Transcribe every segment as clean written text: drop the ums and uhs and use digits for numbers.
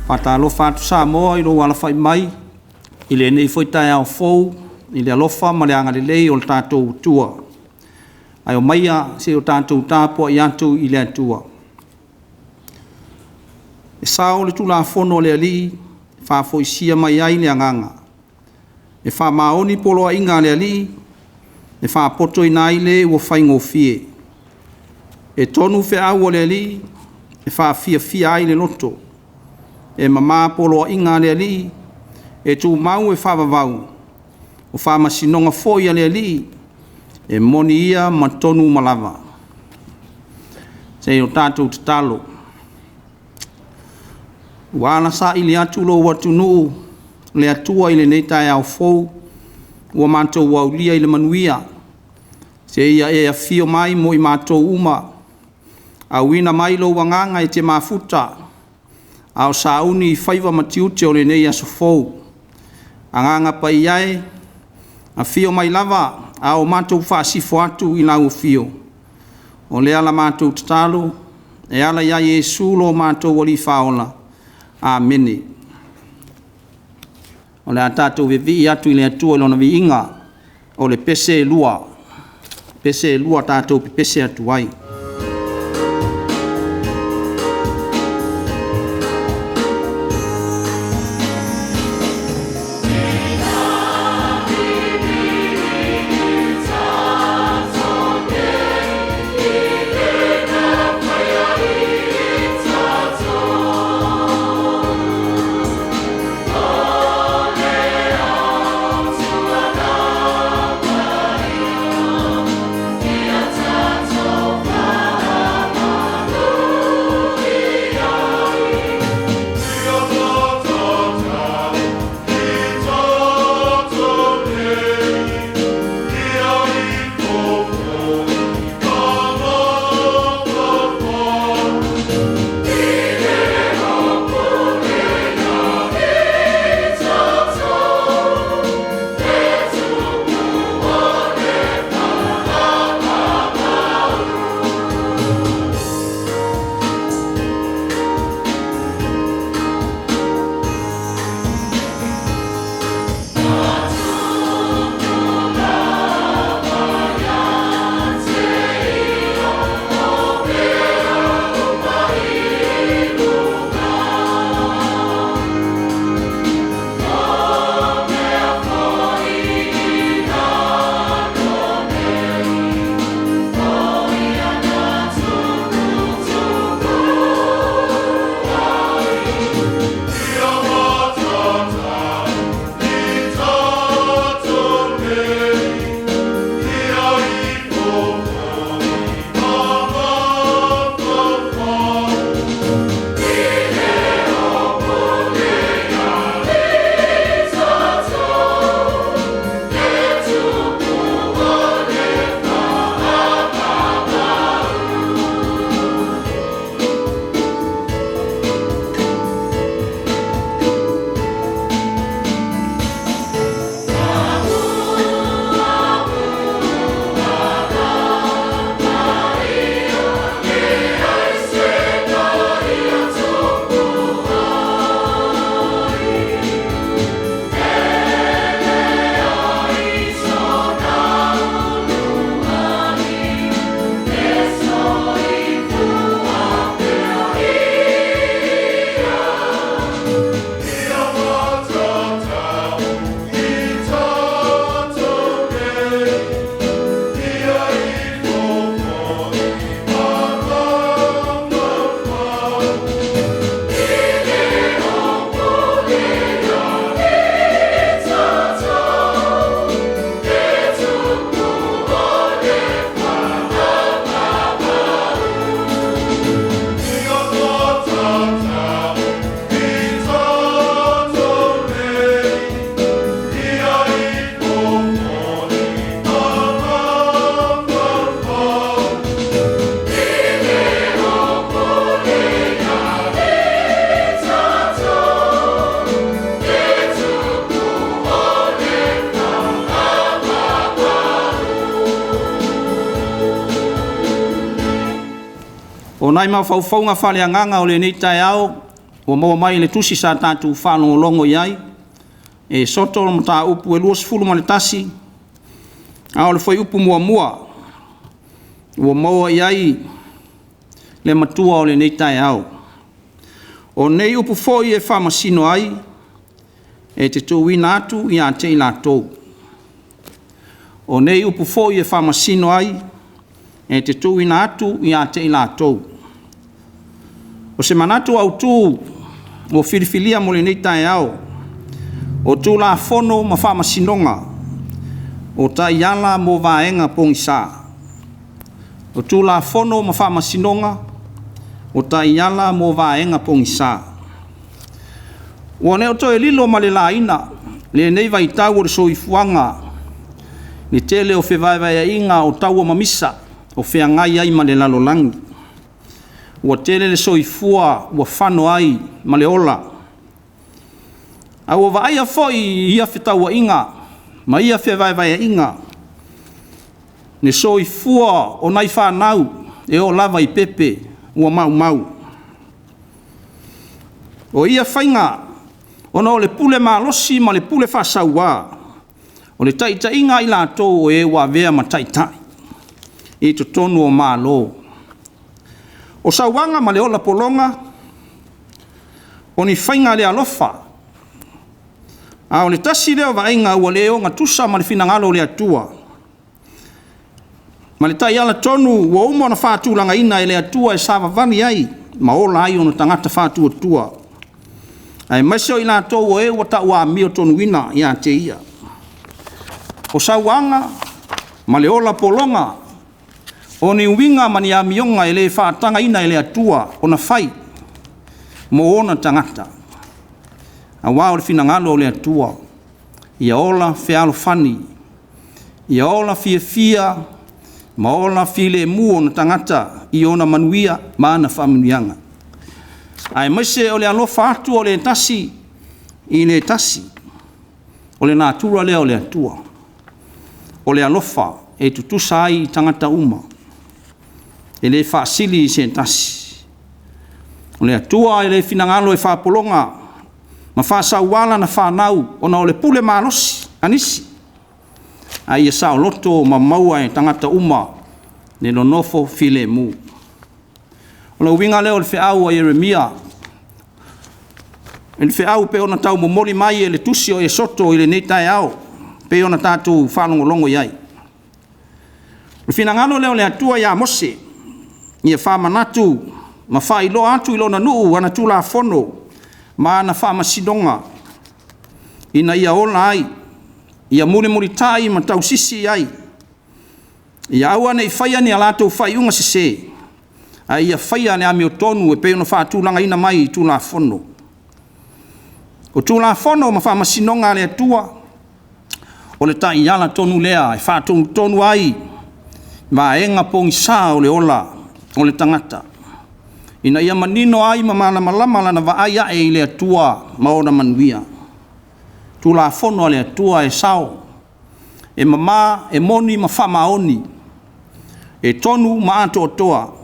Faatalofa atu Samoa i lou alafai mai i lenei foi taeao fou i le alofa ma le agalelei o le tatou Atua. Ae omaia se i o tatou tapuai atu i le Atua. E sao le Tulafono a le Alii e faafoisia mai ai le agaga, e faamaoni poloaiga a le Alii, e faapotoina ai le ua faigofie. E tonu feau a le Alii, e faafiafia ai le loto. E mama poloaiga a le Alii, e tumau e faavavau. O faamasinoga foi a le Alii, e moni ia ma tonu uma lava. Se i o tatou tatalo. Ua ala saili atu lou atunuu le Atua i lenei taeao fou ua matou aulia i le manuia, seia e afio mai mo i matou uma, auina mai lou agaga e te mafuta a o sauni i faiva ma tiute o lenei aso fou. Agaga Paia e, afio mai lava a o matou faasifo atu i lau afio. O lea la matou tatalo e ala ia Iesu lo matou Alii Faaola. Amene. O le a tatou vivii atu i le Atua i Lona viiga, o le pese e 2, pese e 2 tatou pepese atu ai. O nai mafaufauga faaleagaga o lenei taeao ua maua mai i le tusi sa tatou faalogologo i ai, Esoto mataupu e 21, a o le fuaiupu 1 ua maua i ai le matua o lenei taeao. O nei upu foi e faamasino ai, e te tuuina atu ia te i latou. O nei upu foi e faamasino ai, e te tuuina atu ia te i latou. O se manatu autu ua filifilia mo lenei taeao, o Tulafono ma Faamasinoga, o Taiala mo Vaega Pogisa. O Tulafono ma Faamasinoga, o Taiala mo Vaega Pogisa. Ua le o toe lilo ma le laina lenei vaitau o le soifuaga i le tele o fevaevaeaiga o taua mamisa o feagai ai ma le lalolagi. Ua tele le soifua ua fano ai ma le ola. A ua vaaia foi i ia fetauaiga ma ia fevaevaeaiga le soifua o nai fanau e oo lava i pepe ua maumau. O ia faiga ona o le pule malosi ma le pule faasaua, o le taitaiga a i latou o e ua avea ma taitai i totonu o Malo. O sauaga ma le ola pologa, o ni faiga le alofa, a o le tasi lea o vaaiga ua le ogatusa ma le finagalo o le Atua, ma le taiala tonu ua uma ona faatulagaina e le Atua e savavali ai ma ola ai ona tagata faatuatua, aemaise o i latou o e ua tauamiotonuina ia te Ia. O sauaga ma le ola pologa, o ni uiga ma ni amioga e le faatagaina e le Atua ona fai mo ona tagata, aua o le finagalo o le Atua, ia ola fealofani, ia ola fiafia ma ola filemu ona tagata i ona manuia ma ana faamanuiaga, aemaise o le alofa atu o le tasi i le tasi. O le natura lea o le Atua, o le alofa e tutusa ai i tagata uma, e le faasili i se tasi. O le Atua e le finagalo e faapologa ma faasaua lana fanau ona o le pule malosi a nisi, a ia saoloto ma maua e tagata uma le nonofo filemu. O le uiga lea o le feau a Ieremia, i le feau e pei ona tau momoli mai e le tusi o Esoto i lenei taeao e pei ona tatou faalogologo i ai. O le finagalo lea o le Atua ia Mose, ia faamanatu ma faailoa atu i lona nuu ana Tulafono ma ana faamasinoga, ina ia ola ai, ia mulimulitai ma tausisi i ai, ia aua ne i faia ni a latou faaiuga sese, a ia faia le amiotonu e pei ona faatulagaina mai i Tulafono. O Tulafono ma faamasinoga a le Atua, o le taiala tonu lea e faatonutonu ai vaega pogisa o le ola o le tagata, ina ia manino ai ma malamalama lana vaai ae i le Atua ma ona manuia. Tulafono a le Atua e sao, e mama, e moni ma faamaoni, e tonu ma atoatoa.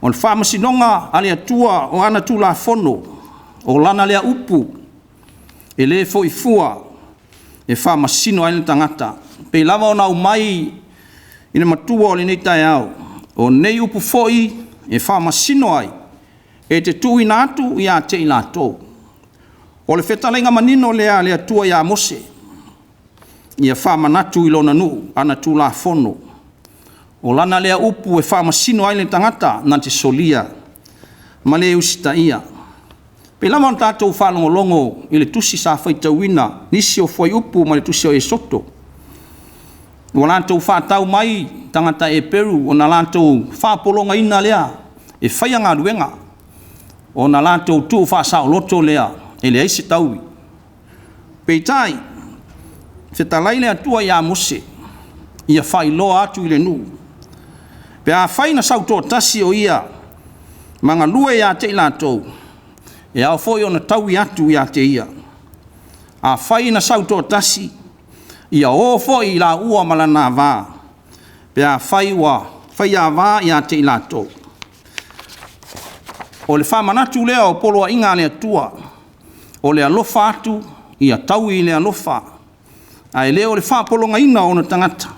O le faamasinoga a le Atua o ana Tulafono, o Lana lea upu, e le foi fua, e faamasino ai le tagata. E pei lava ona aumai i le matua o lenei taeao, o nei upu foi e faamasino ai, e te tuuina atu ia te i latou. O le fetalaiga manino lea a le Atua ia Mose, ia faamanatu i lona nuu ana Tulafono. O lana lea upu e faamasino ai le tagata na te solia ma le usitaia. E pei lava ona tatou faalogologo i le tusi sa faitauina nisi o fuaiupu mai le tusi o Esoto, ua latou faatau mai tagata Eperu ona latou faapologaina lea e faia galuega, ona latou tuufaasaoloto lea e leai se taui. Peitai, fetalai le Atua ia Mose, ia faailoa atu i le nuu, pe afai na sautoatasi o ia ma galue ia te i latou, e ao foi ona taui atu ia te ia. Afai na sautoatasi, ia o foi laua ma lana ava, pe afai ua faiava ia te i latou. O le faamanatu lea o poloaiga a le Atua, o le alofa atu ia taui i le alofa, ae le o le faapologaina o ona tagata,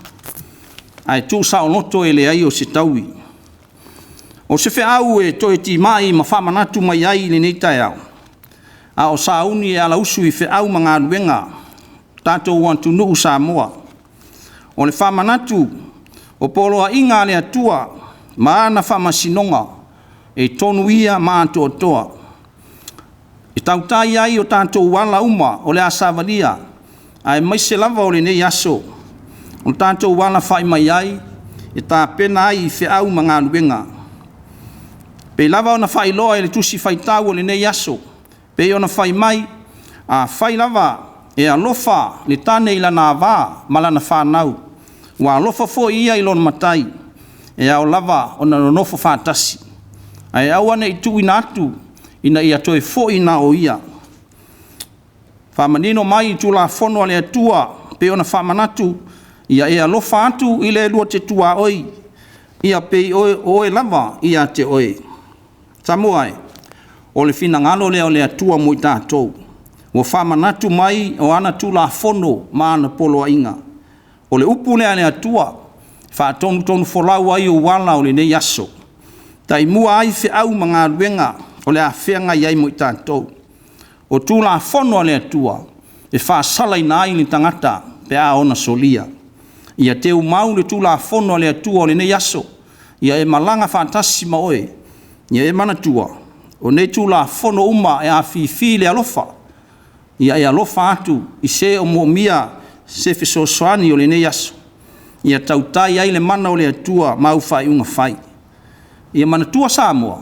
ae tuusaoloto e leai o se taui. O se feau e toe timai ma faamanatu mai ai i lenei taeao, a o sauni e alausu i feau ma galuega tatou atunuu Samoa. O le faamanatu o poloaiga a le Atua ma ana faamasinoga, e tonu ia ma atoatoa, e tautai ai o tatou ala uma o le a savalia, aemaise lava o lenei aso, o tatou alafai mai ai, e tapena ai i feau ma galuega. E pei lava ona faailoa i le Tusi Faitau o lenei aso, pei ona fai mai, afai lava e alofa le tane i lana ava ma lana fanau, ua alofa foi ia i lona matai, e ao lava ona nonofo faatasi, ae aua ne i tuuina atu ina ia toe foi na o ia. Faamanino mai i Tulafono a le Atua pei ona faamanatu, ia e alofa atu i le lua te tuaoi, ia pei o oe lava ia te oe. Samoa e, o le finagalo lea o le Atua mo i tatou, ua faamanatu mai o ana Tulafono ma ana poloaiga. O le upu lea a le Atua, e faatonutonufolau ai ou ala o lenei aso, taimua ai feau ma galuega o le a feagai ai ma i tatou. O Tulafono a le Atua, e faasalaina ai le tagata pe a ona solia. Ia teumau le Tulafono a le Atua o lenei aso, ia e malaga faatasi ma oe, ia e manatua, o nei Tulafono uma e afifi i le alofa, ia e alofa atu i se o moomia se fesoasoani o lenei aso, ia tautai ai le mana o le Atua ma au faaiuga fai. Ia manatua Samoa,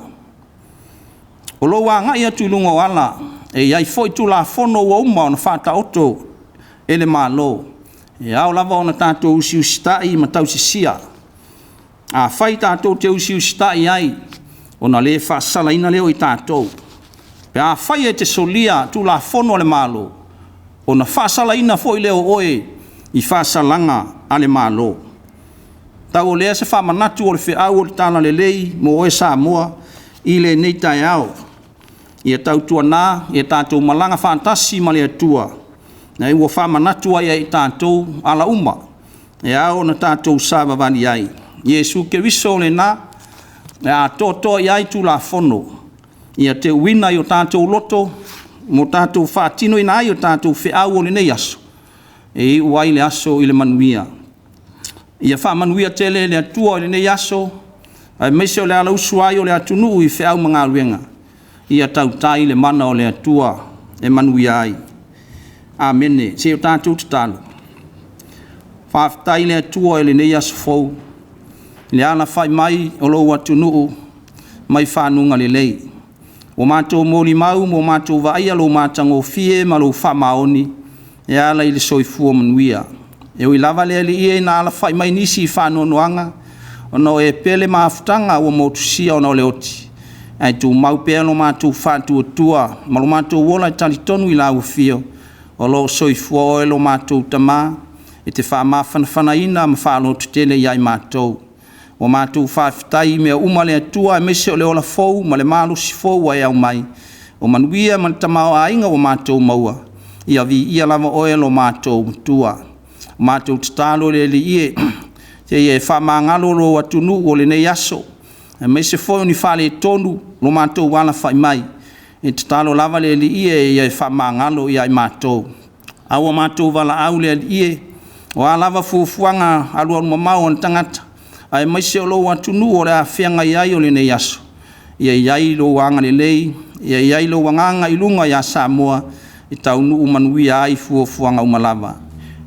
o lou agai atu i luga o ala, e i ai foi Tulafono ua uma ona faataoto e le Malo, e ao lava ona tatou usiusitai ma tausisia. Afai tatou te usiusitai i ai, ona le faasalaina lea o i tatou. Pe afai e te solia Tulafono a le Malo, ona faasalaina foi lea o oe i faasalaga a le Malo. Tau o lea se faamanatu o le feau o le Talalelei mo oe Samoa i lenei taeao. Ia tautuana ia tatou malaga faatasi ma le Atua, na ua faamanatu ai e i tatou ala uma e ao ona tatou savavali ai. Iesu Keriso o lena e atoatoa i ai Tulafono, ia teuina i o tatou loto ma tatou faatinoina ai o tatou feau o lenei aso, e iu ai le aso i le manuia. Ia faamanuia tele le Atua i lenei aso, aemaise o le alausu ai o le atunuu i feau ma galuega, ia tautai le mana o le Atua e manuia ai. Amene. Se i o tatou tatalo. Faafetai i le Atua i lenei aso fou, i le alafai mai o lou atunuu mai fanuga lelei. Ua matou molimau ma matou vaaia lou matagofie ma lou faamaoni e ala i le soifua manuia. E ui lava le Alii ina alafai mai nisi i faanoanoaga, ona o e pele mafutaga ua motusia ona o le oti, ae tumau pea lo matou faatuatua ma lo matou ola e talitonu i lau afio, o lo o soifua oe lo matou Tama, e te faamafanafanaina ma faalototele ia i matou. Ua matou faafetai i mea uma le Atua, aemaise o le ola fou ma le malosi fou ua e aumai, o manuia ma le tamaoaiga ua matou maua, ia viia lava oe lo matou Matua. Matou tatalo le Alii e, seia e faamagalo lou atunuu o lenei aso, aemaise foi o ni faaletonu lo matou alafai mai, e tatalo lava le Alii e ia e faamagalo ia i matou. A ua matou valaau le Alii e, o a lava fuafuaga alualumamao a le tagata, aemaise o lou atunuu o le a feagai ai o lenei aso, ia i ai lou agalelei, ia i ai lou agaga i luga ia Samoa, e taunuu manuia ai fuafuaga uma lava.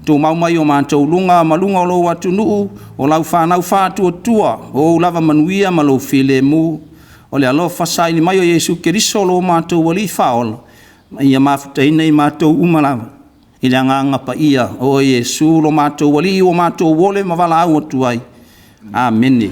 Tumau mai o matou luga ma luga o lou atunuu, o lau fanau faatuatua, o ou lava manuia ma lou filemu, o le alofa saili mai o Iesu Keriso lo matou Alii Faaola, ma ia mafutaina i matou uma lava, i le Agaga Paia, o Iesu lo matou Alii ua matou ole ma valaau atu ai. Amene.